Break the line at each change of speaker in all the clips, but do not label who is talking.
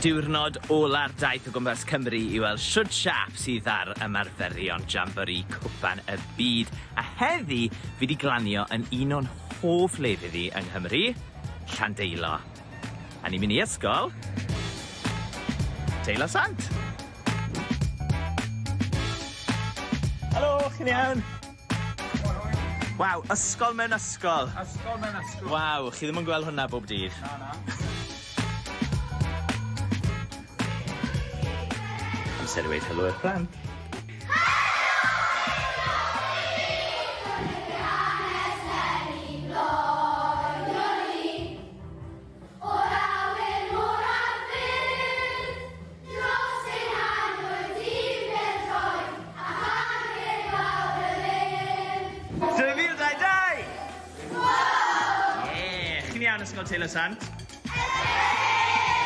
Diwrnod ola'r daith o gwmpas Cymru i weld shwd siâp sydd ar ymarferion Jamboree Cwpan y Byd. A heddi fi 'di glanio yn un o'n hoff lefydd i yng Nghymru, Llandeilo. A ni'n mynd i ysgol Teilo Sant! Helo, chi'n iawn? Waw, ysgol mewn ysgol.
Ysgol mewn ysgol.
Waw, chi ddim yn gweld hwnna bob dydd.
Na, na.
Amser i weud helo i'r plant.
O'r awyr mor arfur, dros ein hannwyl dîm pêl-droed, a chanu'r fawr yr Urdd.
2022! Ie! Chi'n iawn Ysgol Teilo Sant?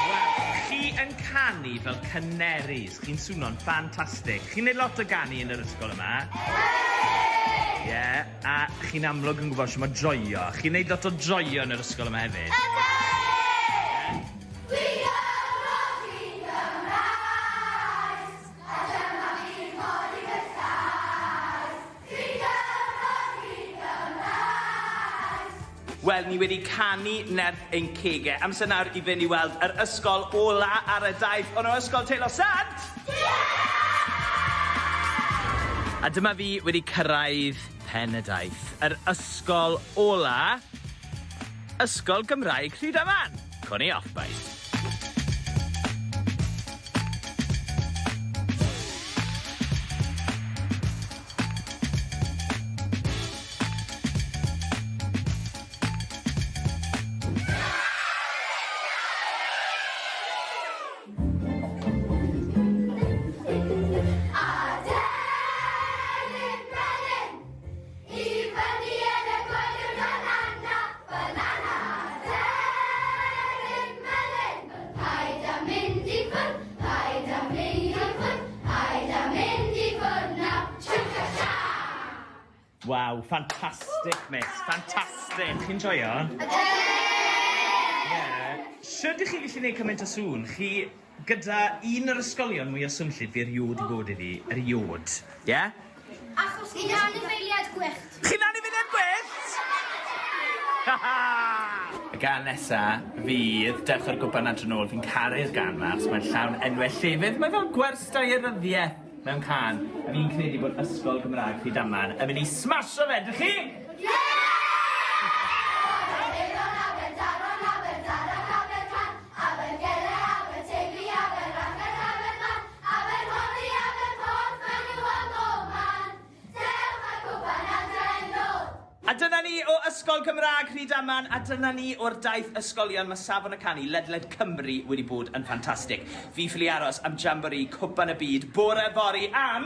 Wel, chi yn canu fel canaries. Chi'n swno'n ffantastig. Chi'n neud lot o ganu yn yr ysgol yma? Ie. A chi'n amlwg yn gwybod shwt ma' joio. Chi'n neud lot o joio yn yr ysgol yma hefyd?
Ydyn! Dwi'n Gymro, dwi'n Gymraes, a dyma fi'n codi fy llais. Dwi'n Gymro, dwi'n Gymraes.
Wel, ni wedi canu nerth ein cege. Amser nawr i fynd i weld yr ysgol ola ar y daith, ond o Ysgol Teilo Sant! A dyma fi wedi cyrraedd pen y daith, yr ysgol ola, Ysgol Gymraeg Rhydaman! Co ni off, bois.
Aderyn melyn, i fyny yn y goeden banana, banana. Aderyn melyn, paid â mynd i ffwrdd, paid â mynd i ffwrdd, paid â mynd i ffwrdd nawr, cha cha cha!
Waw, ffantastig, miss, ffantastig. Chi'n joio?
Ydyn!
Ie. Shwd 'ych chi gallu neud cymaint o sŵn? Chi gyda un o'r ysgolion mwya swnllyd fi eriôd 'di bod iddi, eriôd. Ie?
Achos ni'n anifeiliaid gwyllt.
Chi'n anifeiliaid gwyllt? Ha ha! Y gân nesa fydd Dewch â'r Gwpan Adre Nôl. Fi'n caru'r gân 'ma achos mae'n llawn enwe llefydd. Mae fel gwers daearyddieth mewn cân. A fi'n credu bod Ysgol Gymraeg Rhydaman yn mynd i smasho fe, dych chi?
Ie! Aberdaron, Aberdaron, Aberdaron, Abercan, Abergele, Aberteifi, Aberafan, Aberfan, Aberhonddu, Aberporth, Mynyw a Boman. Dewch â'r cwpan adre nôl!
A dyna ni o Ysgol Gymraeg Rhydaman, a dyna ni o'r daith ysgolion. Mae safon y canu ledled Cymru wedi bod yn ffantastig. Fi ffili aros am Jamboree Cwpan y Byd bore fory am...